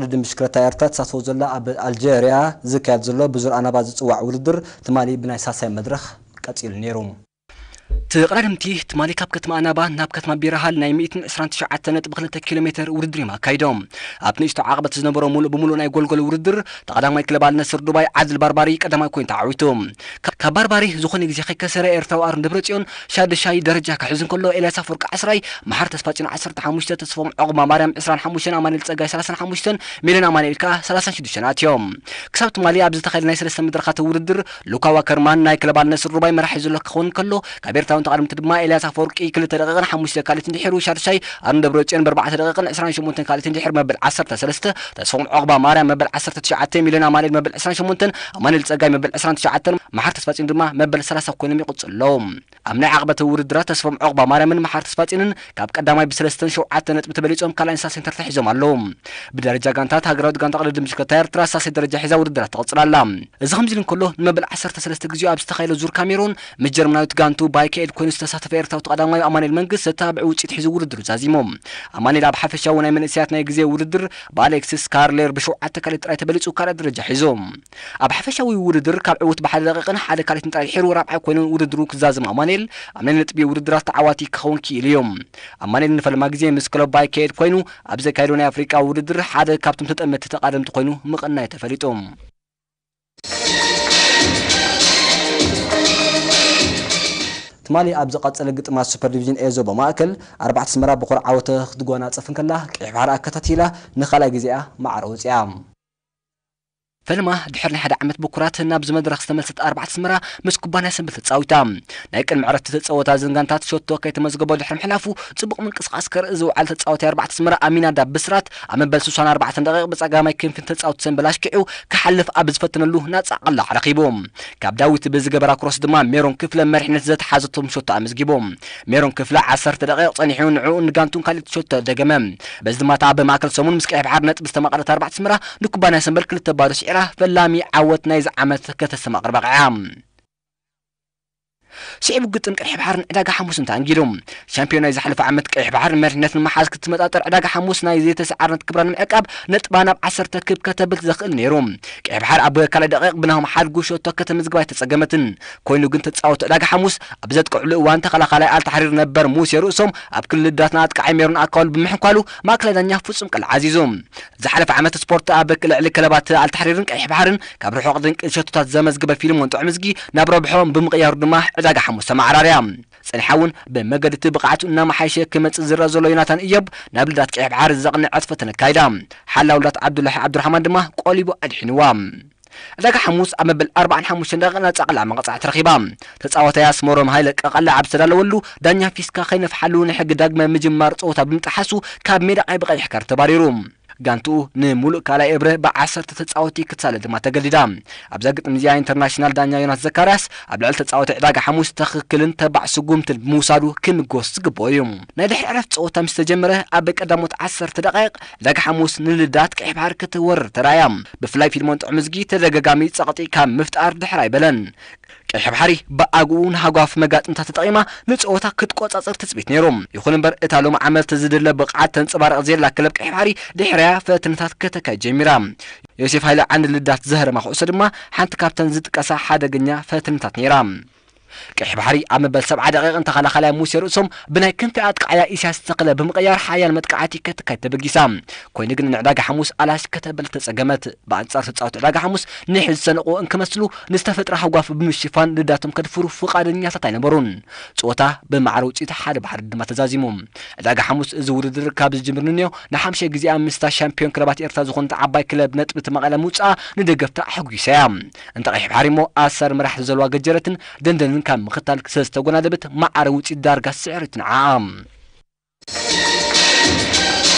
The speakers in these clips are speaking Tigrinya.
ውድድር ብሽክለታ ኤርትራ ተሳትፎ ዘላ ኣብ ኣልጀርያ ዝካየድ ዘሎ ብዙር ኣናባ ዝጽዋዕ ውድድር ትማሊ ብናይ ሳሳይ መድረኽ ቀጺሉ ነይሩ። ተቐዳደምቲ ትማሊ ካብ ከተማ ኣናባ ናብ ከተማ ቢራሃል ናይ ሚእትን ዕስራን ትሽዓተ ነጥቢ ክልተ ኪሎ ሜትር ውድድር እዮም ኣካይዶም። ኣብ ንእሽቶ ዓቕበት ዝነበሮ ሙሉእ ብሙሉእ ናይ ጎልጎል ውድድር ተቐዳማይ ክለብ ኣልነስር ዱባይ ዓድል ባርባሪ ቀዳማይ ኮይኑ ተዓዊቱ። ካብ ባርባሪ ዝኾነ ግዜ ከይከሰረ ኤርትራዊ ኣሮን ደብረጽዮን ሻድሻይ ደረጃ ክሕዝ እንከሎ፣ ኤልያስ ኣፈወርቂ ዓስራይ፣ መሓር ተስፋጽዮን ዓሰርተ ሓሙሽተ፣ ተስፎም ዑቕባ ማርያም ዕስራን ሓሙሽተን፣ ኣማኑኤል ጸጋይ ሰላሳን ሓሙሽተን፣ ሚልዮን ኣማኑኤል ከኣ ሰላሳን ሽዱሽተን ኣትዮም። ክሳብ ትማሊ ኣብ ዝተኻየደ ናይ ሰለስተ መድረኻት ውድድር ሉካ ዋከርማን ናይ ክለብ ኣልነስር ዱባይ መራሒ ዘሎ ክኸውን ከሎ፣ ካብ ኤርትራውያን ተቐዳደምቲ ድማ ኤልያስ ኣፈወርቂ ክልተ ደቂቕን ሓሙሽተ ካልኢትን ድሒሩ፣ ሻድሻይ ኣሮን ደብረጽዮን ብኣርባዕተ ደቂቕን ዕስራን ሸሞንተን ካልኢትን ድሒሩ መበል ዓሰርተ ሰለስተ፣ ተስፎም ዑቕባ ማርያም መበል ዓሰርተ ትሽዓተ፣ ሚልዮን ኣማኑኤል መበል ዕስራን ሸሞንተን፣ ኣማኑኤል ጸጋይ መበል ዕስራን ትሽዓተን፣ መሓር ተስፋጽዮን ድማ መበል ሰላሳ ኮይኖም ይቕጽሉ ኣለዉ። ኣብ ናይ ዓቕበት ውድድራት ተስፎም ዑቕባ ማርያምን መሓር ተስፋጽዮንን ካብ ቀዳማይ ብሰለስተን ሸውዓተ ነጥቢ ተበሊጾም ካልኣይን ሳልሳይን ተርታ ሒዞም ኣለዉ። ብደረጃ ጋንታት ሃገራዊት ጋንታ ቅድድም ብሽክለታ ኤርትራ ሳልሳይ ደረጃ ሒዛ ውድድራት ትቕጽል ኣላ። እዚ ከምዚ ኢሉ እንከሎ፣ ንመበል ዓሰርተ ሰለስተ ግዜኡ ኣብ ዝተኻየደ ዙር ካሜሮን ምስ ጀርመናዊት ጋንቱ ባይከኤድ ኮይኑ ዝተሳተፈ ኤርትራዊ ተቐዳማይ ኣማኑኤል መንግስተ ብዕዉት ውጽኢት ሒዙ ውድድሩ ዛዚሙ። ኣማኑኤል ኣብ ሓፈሻዊ ናይ መንእሰያት ናይ ግዜ ውድድር ብኣሌክሲስ ካርሌር ብሸውዓተ ካልኢት ጥራይ ተበሊጹ ካልኣይ ደረጃ ሒዙ። ኣብ ሓፈሻዊ ውድድር ካብ ዕዉት ብሓደ ደቂቕን ሓደ ካልኢትን ጥራይ ድሒሩ ራብዓይ ኮይኑ ውድድሩ ክዛዝም ኣማኑኤል ኣብ ናይ ነጥቢ ውድድራት ተዓዋቲ ክኸውን ክኢሉ እዩ። ኣማኑኤል ንፈለማ ግዜ ምስ ክለብ ባይከኤድ ኮይኑ ኣብ ዘካየዶ ናይ ኣፍሪቃ ውድድር ሓደ ካብቶም ተጠመቲ ተቓደምቲ ኮይኑ ምቕናይ ተፈሊጡ። ትማሊ ኣብ ዝቐጸለ ግጥማት ሱፐር ዲቪዥን ኤ ዞባ ማእከል፣ ኣርባዕተ ኣስመራ ብኹርዓወተ ክትጓናጸፍ እንከላ፣ ቀይሕ ባሕሪ ኣከታቲላ ንኻልኣይ ግዜኣ ማዕረ ወጺኣ። ፈለማ ድሕሪ ናይ ሓደ ዓመት ብኩራት ናብዚ መድረኽ ዝተመልሰት ኣርባዕተ ኣስመራ ምስ ኩባንያ ሰምብል ተጻዊታ። ናይ ቅድሚ ዕረፍቲ ተጻወታ እዘን ጋንታት ሸቶ ከይተመዝገቦ ድሕሪ ምሕላፉ፣ ጽቡቕ ምንቅስቓስ ከርኢ ዝውዓለ ተጻዋታይ ኣርባዕተ ኣስመራ ኣሚናዳብ ብስራት ኣብ መበል ሱሳን ኣርባዕተን ደቂቕ ብጸጋማይ ክንፊ ተጻወቲ ሰምብል ኣሽኪዑ ክሓልፍ ኣብ ዝፈተነሉ ናጻ ቅላዕ ረኺቡ። ካብ ዳዊት ብዝገበራ ክሮስ ድማ ሜሮን ክፍለ መሪሕነት ዘተሓዘቶም ሸቶ ኣመዝጊቡ። ሜሮን ክፍለ ዓሰርተ ደቂቕ ጸኒሑ ንዕኡን ንጋንቱን ካልእ ሸቶ ደገመ። በዚ ድማ እታ ኣብ ማእከል ሰሙን ምስ ቀይሕ ባሕሪ ነጥቢ ዝተማቐለት ኣርባዕተ ኣስመራ ንኩባንያ ሰምበል ክልተ ባዶ ስዒራ ፈላሚ ዓወት ናይዚ ዓመት ከተስተማቕር በቒዓ። ስዒቡ ግጥም ቀይሕ ባሕርን ዕዳጋ ሓሙስን ተኣንጊዱ። ሻምፒዮን ናይ ዝሓለፈ ዓመት ቀይሕ ባሕሪ መሪሕነት ንምሓዝ ክትመጣጠር ዕዳጋ ሓሙስ ናይ ዘይተሰዓርነት ክብራ ንምዕቃብ ነጥባ ናብ ዓሰርተ ክብ ከተብል ዘኽእል ነይሩ። ቀይሕ ባሕሪ ኣብ ካልኣይ ደቂቕ ብናሆም ሓድጉ ሸቶ ከተመዝግብ ኣይተጸገመትን። ኮይኑ ግን ተጻወቲ ዕዳጋ ሓሙስ ኣብ ዘጥቅዕሉ እዋን ተኸላኻላይ ኣልታሕሪር ነበር ሙሴ ርእሶም ኣብ ክልል ዳትና ኣጥቃዓይ ሜሮን ኣካሉ ብምሕንኳሉ ማእከላይ ዳኛ ፍጹም ቅልዓ ኣዚዙ። ዝሓለፈ ዓመት ስፖርት ኣብ ልዕሊ ክለባት ኣልታሕሪርን ቀይሕ ባሕርን ካብ ርሑቕ ድንቂ ሸቶታት ዘመዝግበ ፊልሞን ጥዑምዝጊ ናብ ረብሖ ብምቕያሩ ድማ ዕዳጋ ሓሙስ ተመዓራርያ። ጸኒሓ እውን ብመገዲ እቲ ብቕዓቱ እናመሓየሸ ክመጽእ ዝረአ ዘሎ ዮናታን እዮብ ናብ ልዳት ቀይሕ ባሕሪ ዘቕንዐት ፈተነ ኣካይዳ። ሓላው ልዳት ዓብዱላሂ ዓብዱራሕማን ድማ ቆሊቡ ኣድሒንዋ። ዕዳጋ ሓሙስ ኣብ መበል ኣርባዓን ሓሙሽተን ደቂቕ ናጻ ቅላዕ መቐጻዕቲ ረኺባ። ተጻዋታይ ኣስመሮም ሃይለ ቀቐላ ኣብ ዝተዳለወሉ ዳኛ ፊስካ ከይነፍሓሉ ንሕጊ ዳግመ ምጅማር ጸወታ ብምጥሓሱ ካብ ሜዳ ቀይ ብቐይሕ ካርድ ተባሪሩ። ጋንትኡ ንምሉእ ካልኣይ እብረ ብዓሰርተ ተጻወቲ ክትሳለ ድማ ተገዲዳ። ኣብዛ ግጥም እዚኣ ኢንተርናሽናል ዳኛ ዮናስ ዘካርያስ ኣብ ልዕሊ ተጻወቲ ዕዳጋ ሓሙስ ትኽክልን ተባዕ ስጉምትን ብምውሳዱ ክምጎስ ዝግብኦ እዩ። ናይ ድሕሪ ዕረፍቲ ጸወታ ምስ ተጀመረ ኣብ ቀዳሞት ዓሰርተ ደቂቕ ዕዳጋ ሓሙስ ንልዳት ቀይሕ ባሕሪ ክትወርር ተራእያ። ብፍላይ ፊልሞን ጥዑምዝጊ ተደጋጋሚ ጸቕጢ ካብ ምፍጣር ድሕር ኣይበለን። ቀይሕ ባሕሪ ብኣግኡ ንሃጓፍ መጋጥምታ ተጠቒማ ንጸወታ ክትቆጻጸር ትጽቢት ነይሩ። ይኹን እምበር እታ ሎሚ ዓመት ዝድለ ብቕዓት ተንጸባርቕ ዘላ ክለብ ቀይሕ ባሕሪ ድሕርያ ፈተነታት ከተካይድ ጀሚራ። ዮሴፍ ሃይለ ዓንዲ ልዳት ዘህረማ ኩዕሶ ድማ ሓንቲ ካብተን ዝጥቀሳ ሓደገኛ ፈተነታት ነይራ። ቀይሕ ባሕሪ ኣብ መበል ሰብዓ ደቂቕ ተኸላኻላይ ሙሴ ርእሶም ብናይ ክንፊ ኣጥቃዓያ ኢሳያስ ተኽለ ብምቕያር ሓያል መጥቃዕቲ ከተካይድ ተበጊሳ። ኮይኑ ግን ንዕዳጋ ሓሙስ ኣላሽ ከተብል ተጸገመት። ብኣንጻር ተጻወቲ ዕዳጋ ሓሙስ ንሕዚ ዝሰነቑ እንክመስሉ ንዝተፈጥረ ሃጓፍ ብምሽፋን ልዳቶም ከድፍሩ ፍቓደኛታት ኣይነበሩን። ጸወታ ብማዕረ ውጽኢት ሓደ ባሕሪ ድማ ተዛዚሙ። ዕዳጋ ሓሙስ እዚ ውድድር ካብ ዝጅምር ንንዮ ንሓምሻይ ግዜኣ ምስታ ሻምፒዮን ክለባት ኤርትራ ዝኾነት ዓባይ ክለብ ነጥቢ እቲ መቐለ ምውጻኣ ንደገፍታ ኣሕጒሳ እያ። እንተ ቀይሕ ባሕሪ እሞ ኣሳር መራሕ ዘለዋ ገጀረትን ደንደንን ካብ ምኽታል ስለዝተጎናደበት ማዕረ ውጽኢት ዳርጋ ስዕሪት ንዓኣ።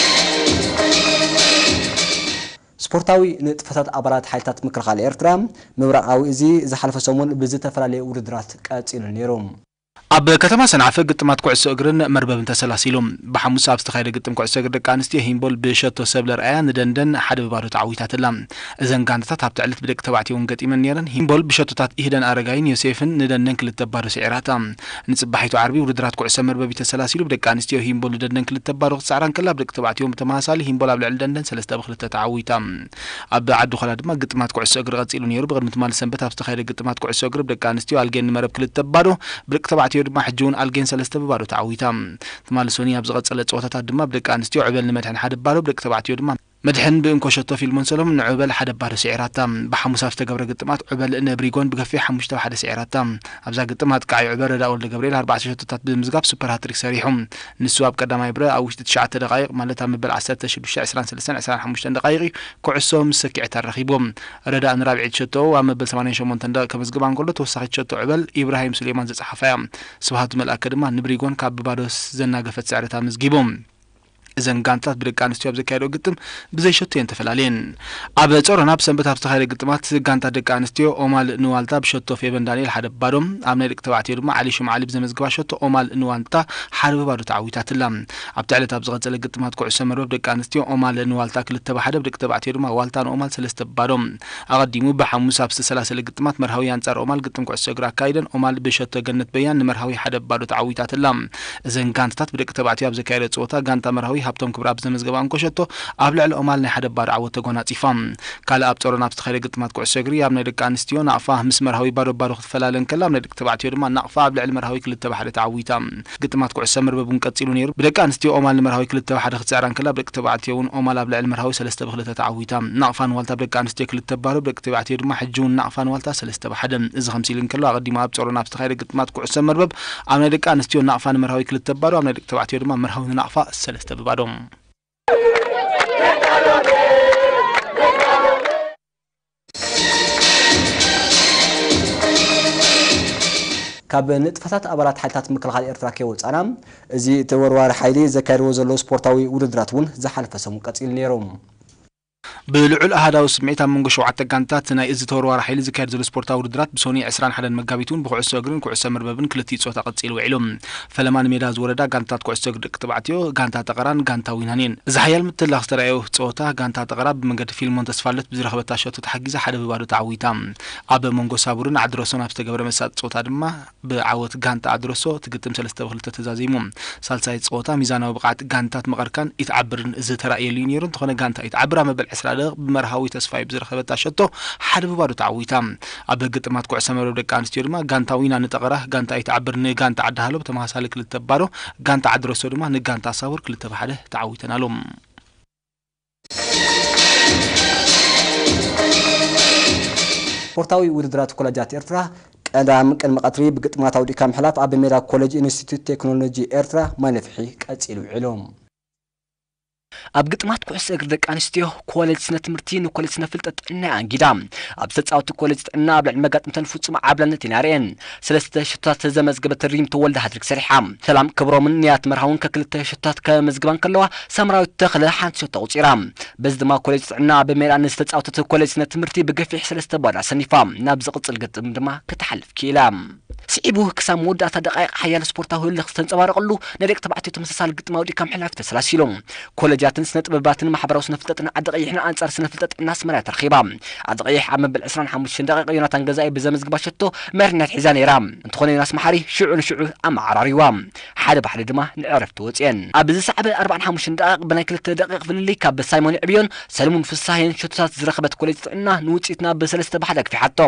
ስፖርታዊ ንጥፈታት ኣባላት ሓይልታት ምክልኻል ኤርትራ ምብራቓዊ እዚ ዝሓለፈ ሰሙን ብዝተፈላለየ ውድድራት ቀጺሉ ነይሩ። ኣብ ከተማ ሰንዓፈ ግጥማት ኩዕሶ እግርን መርበብን ተሰላሲሉ። ብሓሙስ ኣብ ዝተኻየደ ግጥም ኩዕሶ እግሪ ደቂ ኣንስትዮ ሂምቦል ብሸቶ ሰብለ ርኣያ ንደንደን ሓደ ብባዶ ተዓዊታትላ። እዘን ጋንታታት ኣብቲ ዕለት ብደቂ ተባዕትዮ እውን ገጢመን ነይረን። ሂምቦል ብሸቶታት ኢህደን ኣረጋይን ዮሴፍን ንደንደን ክልተ ባዶ ስዒራታ። ንጽባሒቱ ዓርቢ ውድድራት ኩዕሶ መርበብ ተሰላሲሉ። ብደቂ ኣንስትዮ ሂምቦል ንደንደን ክልተ ባዶ ክትስዕራ እንከላ፣ ብደቂ ተባዕትዮ ብተመሳሳሊ ሂምቦል ኣብ ልዕሊ ደንደን ሰለስተ ብክልተ ተዓዊታ። ኣብ ዓዲ ኾላ ድማ ግጥማት ኩዕሶ እግሪ ቀጺሉ ነይሩ። ብቕድሚ ትማሊ ሰንበት ኣብ ዝተኻየደ ግጥማት ኩዕሶ እግሪ ብደቂ ኣንስትዮ ኣልጌን ንመረብ ክልተ ባዶ፣ ብደቂ ተባዕትዮ ድማ ሕጂ እውን ኣልጌን ሰለስተ ብባዶ ተዓዊታ። ትማሊ ሶኒ ኣብ ዝቐጸለ ጸወታታት ድማ ብደቂ ኣንስትዮ ዕበል ንመድሕን ሓደ ባዶ፣ ብደቂ ተባዕትዮ ድማ መድሕን ብእንኮ ሸቶ ፊልሞን ሰሎሞን ንዕበል ሓደ ባዶ ስዒራታ። ብሓሙስ ኣብ ዝተገብረ ግጥማት ዕበል ንብሪጎን ብገፊሕ ሓሙሽተ ብሓደ ስዒራታ። ኣብዛ ግጥም ኣጥቃዓይ ዕበል ረዳ ወልደ ገብርኤል ኣርባዕተ ሸቶታት ብምዝጋብ ሱፐር ሃትሪክ ሰሪሑ። ንሱ ኣብ ቀዳማይ ብረ ኣብ ውሽጢ ትሽዓተ ደቃይቕ፣ ማለት ኣብ መበል ዓሰርተ ሽዱሽተ፣ ዕስራን ሰለስተን፣ ዕስራን ሓሙሽተን ደቃይቕ እዩ ኩዕሶ ምስ ሰኪዐት ኣራኺቡ። ረዳ ንራብዒት ሸቶኡ ኣብ መበል ሰማንያን ሸሞንተን ደቂቕ ከመዝግባ እንከሎ፣ ተወሳኺት ሸቶ ዕበል ኢብራሂም ሱሌማን ዘጸሓፋ እያ። ስብሃቱ መልኣከ ድማ ንብሪጎን ካብ ብባዶ ዘናገፈት ስዕረት ኣመዝጊቡ። እዘን ጋንታት ብደቂ ኣንስትዮ ኣብ ዘካየደኦ ግጥም ብዘይ ሸቶ እየን ተፈላለየን። ኣብ ጾሮና ብሰንበት ኣብ ዝተኻየደ ግጥማት ጋንታ ደቂ ኣንስትዮ ኦማል ንዋልታ ብሸቶ ፌበን ዳንኤል ሓደ ባዶ፣ ኣብ ናይ ደቂ ተባዕትዮ ድማ ዓሊ ሽምዓሊ ብዘመዝግባ ሸቶ ኦማል ንዋልታ ሓደ ብባዶ ተዓዊታትላ። ኣብቲ ዕለት ኣብ ዝቐጸለ ግጥማት ኩዕሶ መርበብ ደቂ ኣንስትዮ ኦማል ንዋልታ ክልተ ብሓደ፣ ብደቂ ተባዕትዮ ድማ ዋልታ ንኦማል ሰለስተ ብባዶ። ኣቐዲሙ ብሓሙስ ኣብ ዝተሰላሰለ ግጥማት መርሃዊ ኣንጻር ኦማል ግጥም ኩዕሶ እግሪ ኣካይደን። ኦማል ብሸቶ ገነት በያን ንመርሃዊ ሓደ ባዶ ተዓዊታትላ። እዘን ጋንታታት ብደቂ ተባዕትዮ ኣብ ዘካየደ ጸወታ ጋንታ መርሃዊ ሃብቶም ክብረኣብ ብዘመዝገባ እንኮ ሸቶ ኣብ ልዕሊ ኦማል ናይ ሓደ ባዶ ዓወት ተጎናጺፋ። ካልእ ኣብ ጾሮና ኣብ ዝተኻየደ ግጥማት ኩዕሶ እግሪ ኣብ ናይ ደቂ ኣንስትዮ ናቕፋ ምስ መርሃዊ ባዶ ባዶ ክትፈላለ እንከላ፣ ኣብ ናይ ደቂ ተባዕትዮ ድማ ናቕፋ ኣብ ልዕሊ መርሃዊ ክልተ ብሓደ ተዓዊታ። ግጥማት ኩዕሶ መርበብ እውን ቀጺሉ ነይሩ። ብደቂ ኣንስትዮ ኦማል ንመርሃዊ ክልተ ብሓደ ክትስዕራ እንከላ፣ ብደቂ ተባዕትዮ እውን ኦማል ኣብ ልዕሊ መርሃዊ ሰለስተ ብክልተ ተዓዊታ። ናቕፋ ንዋልታ ብደቂ ኣንስትዮ ክልተ ባዶ፣ ብደቂ ተባዕትዮ ድማ ሕጂ እውን ናቕፋ ንዋልታ ሰለስተ ብሓደ። እዚ ከምዚ ኢሉ እንከሎ፣ ኣቐዲሙ ኣብ ጾሮና ኣብ ዝተኻየደ ግጥማት ኩዕሶ መርበብ ኣብ ናይ ደቂ ኣንስትዮ ናቕፋ ንመርሃዊ ክልተ ባዶ፣ ኣብ ናይ ደቂ ተባዕትዮ ድማ መርሃዊ ንናቕፋ ሰለስተ ብባዶ። ካብ ንጥፈታት ኣባላት ሓይልታት ምክልኻል ኤርትራ ከይወጻና፣ እዚ ተወርዋሪ ሓይሊ ዘካየድዎ ዘሎ ስፖርታዊ ውድድራት እውን ዝሓለፈ ሰሙን ቀጺሉ ነይሩ። ብልዑል ኣሃዳዊ ስምዒት ኣብ መንጎ ሸውዓተ ጋንታት ናይ እዚ ተወርዋሪ ሓይሊ ዝካየድ ዘሎ ስፖርታዊ ውድድራት ብሶኒ ዕስራን ሓደን መጋቢት እውን ብኩዕሶ እግርን ኩዕሶ መርበብን ክልቲኡ ጸወታ ቀጺሉ ውዒሉ። ፈለማ ንሜዳ ዝወረዳ ጋንታት ኩዕሶ እግሪ ደቂ ተባዕትዮ ጋንታ ጠቐራን ጋንታ ዊናን እየን። እዚ ሓያል ምትላኽ ዝተራእዮ ጸወታ ጋንታ ጠቐራ ብመንገዲ ፊልሞን ተስፋልደት ብዝረኸበታ ሸቶ ተሓጊዛ ሓደ ብባዶ ተዓዊታ። ኣብ መንጎ ሳቡርን ዓድረሶን ኣብ ዝተገብረ መሳጢ ጸወታ ድማ ብዓወት ጋንታ ዓድረሶ እቲ ግጥም ሰለስተ ብክልተ ተዛዚሙ። ሳልሳይ ጸወታ ሚዛናዊ ብቕዓት ጋንታት መቐርካን ኢትዓብርን ዝተራእየሉ እዩ ነይሩ። እንተኾነ ጋንታ ኢትዓብር ኣብ መበል ዕስራ ደቂቕ ብመርሃዊ ተስፋይ ብዝረኸበታ ሸቶ ሓደ ብባዶ ተዓዊታ። ኣብ ግጥማት ኩዕሶ መረብ ደቂ ኣንስትዮ ድማ ጋንታ ዊና ንጠቐራ፣ ጋንታ ኢትዓብር ንጋንታ ዓዲ ሃሎ ብተመሳሳሊ ክልተ ባዶ፣ ጋንታ ዓዲ ረሶ ድማ ንጋንታ ሳውር ክልተ ብሓደ ተዓዊተናሉ። ስፖርታዊ ውድድራት ኮለጃት ኤርትራ ቀዳም ቅድሚ ቀትሪ ብግጥማት ኣውዲእካ ምሕላፍ ኣብ ሜዳ ኮሌጅ ኢንስቲትዩት ቴክኖሎጂ ኤርትራ ማይ ነፍሒ ቀጺሉ ውዒሉ። ኣብ ግጥማት ኩዕሶ እግሪ ደቂ ኣንስትዮ ኮሌጅ ስነ ትምህርቲ ንኮሌጅ ስነ ፍልጠት ጥዕና ኣንጊዳ። ኣብ ዝተጻወቱ ኮሌጅ ጥዕና ኣብ ልዕሊ መጋጥምተን ፍጹም ዓብላልነት ኢና ርእየን። ሰለስተ ሽቶታት ዘመዝገበት ሪም ተወልደ ሃትሪክ ሰሪሓ። ሰላም ክብሮምን ንያት መርሃውን ከክልተ ሽቶታት ከመዝግባ እንከለዋ፣ ሳምራዊት ተኽለ ሓንቲ ሸቶ ኣቑጺራ። በዚ ድማ ኮሌጅ ጥዕና ኣብ ሜዳ ንዝተጻወተት ኮሌጅ ስነ ትምህርቲ ብገፊሕ ሰለስተ ባዶ ኣሰኒፋ። ናብ ዝቕጽል ግጥም ድማ ክትሓልፍ ክኢላ። ስዒቡ ክሳብ መወዳእታ ደቃይቕ ሓያል ስፖርታዊ ህልኽ ዝተንጸባረቐሉ ናይ ደቂ ተባዕትዮ ተመሳሳሊ ግጥም ኣውዲእካ ምሕላፍ ተሰላሲሉ። ኮለጃትን ስነ ጥበባትን ማሕበራዊ ስነ ፍልጠትን ዓዲ ቀይሕን ኣንጻር ስነ ፍልጠት ጥዕና ኣስመራ እያ ተረኺባ። ዓዲ ቀይሕ ኣብ መበል ዕስራን ሓሙሽተን ደቂቕ ዮናታን ገዛኢ ብዘመዝግባ ሸቶ መሪሕነት ሒዛ ነይራ። እንተኾነ ዮናስ መሓሪ ሽዑ ንሽዑ ኣመዓራሪዋ። ሓደ ብሓደ ድማ ንዕረፍቲ ወጽየን። ኣብ ዝሰዕበ ኣርባዓን ሓሙሽተን ደቂቕ ብናይ ክልተ ደቂቕ ፍልልይ ካብ ሳይሞን ዕብዮን ሰለሙን ፍሳሄን ሸቶታት ዝረኸበት ኮሌጅ ጥዕና ንውጽኢት ናብ ሰለስተ ብሓደ ኣግፊሓቶ።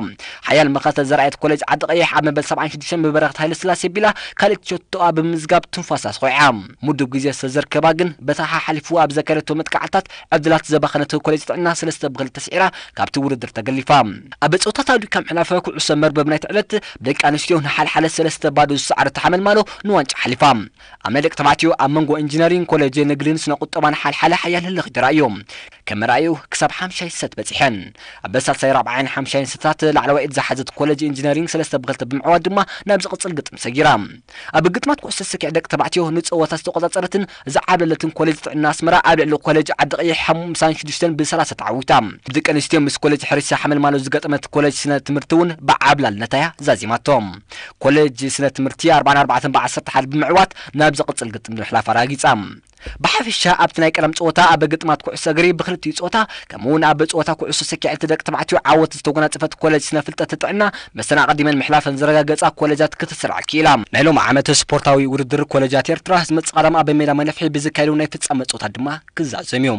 ሓያል መኸተ ዘርኣየት ኮሌጅ ዓዲ ቀይሕ ኣብ መበል ሰብዓን ሽዱሽተን ብበረኸት ሃይለስላሴ ቢላ ካልኣይቲ ሸቶኣ ብምምዝጋብ ትንፋሳ ኣስኾዓ። ምዱብ ግዜ ዝተዘርከባ ግን በታ ሓሓሊፉ ኣብ ዘካየደቶ መጥቃዕታት ዕድላት ዘባኸነት ኮሌጅ ጥዕና ሰለስተ ብክልተ ስዒራ ካብቲ ውድድር ተገሊፋ። ኣብ ጸወታታት ኣውዲእካ ምሕላፍ ኩዕሶ መርበብ ናይቲ ዕለት ብደቂ ኣንስትዮ ንሓልሓለ ሰለስተ ባዶ ዝሰዓረት ሓመልማሎ ንዋንጫ ሓሊፋ። ኣብ ናይ ደቂ ተባዕትዮ ኣብ መንጎ ኢንጂነሪንግ ኮሌጅ ንግድን ስነ ቁጠባን ሓልሓለ ሓያል ህልኽ ተራእዮ። ከም መርኣዩ ክሳብ ሓምሻይ ሰት በጺሐን። ኣብ ሳልሳይ ራብዓይን ሓምሻይን ሰታት ላዕለዋይ ኢድ ዝሓዘት ኮሌጅ ኢንጂነሪንግ ሰለስተ ብክልተ ብምዕዋት ድማ ናብ ዝቕጽል ግጥም ሰጊራ። ኣብ ግጥማት ኩዕሶ ሰኪዕ ደቂ ተባዕትዮ ንጸወታ ዝተቆጻጸረትን ዝዓብለለትን ኮሌጅ ጥዕና ኣስመራ ኣብ ልዕሊ ኮሌጅ ዓዲ ቀይሕ ሓምሳን ሽዱሽተን ብሰላሳ ተዓዊታ። ደቂ ኣንስትዮ ምስ ኮሌጅ ሕርሻ ሓመልማሎ ዝገጠመት ኮሌጅ ስነ ትምህርቲ እውን ብዓብላልነታ እያ ዛዚማቶ። ኮሌጅ ስነ ትምህርቲ ኣርባዓን ኣርባዕተን ብዓሰርተ ሓደ ብምዕዋት ናብ ዝቕጽል ግጥም ንምሕላፍ ኣረጋጊጻ። ብሓፈሻ ኣብቲ ናይ ቀደም ጸወታ ኣብ ግጥማት ኩዕሶ እግሪ ብክልቲኡ ጸወታ ከምኡ እውን ኣብ ጸወታ ኩዕሶ ሰኪዐት ደቂ ተባዕትዮ ዓወት ዝተጎናጸፈት ኮሌጅ ስነ ፍልጠት ጥዕና መስተን ኣቐዲመን ምሕላፈን ዘረጋገጻ ኮሌጃት ክትስራዕ ክኢላ። ናይ ሎም ዓመት ስፖርታዊ ውድድር ኮሌጃት ኤርትራ ዝመጽእ ቀዳም ኣብ ሜዳ መነፍሒ ብዝካየዱ ናይ ፍጻመ ጸወታ ድማ ክዛዘም እዩ።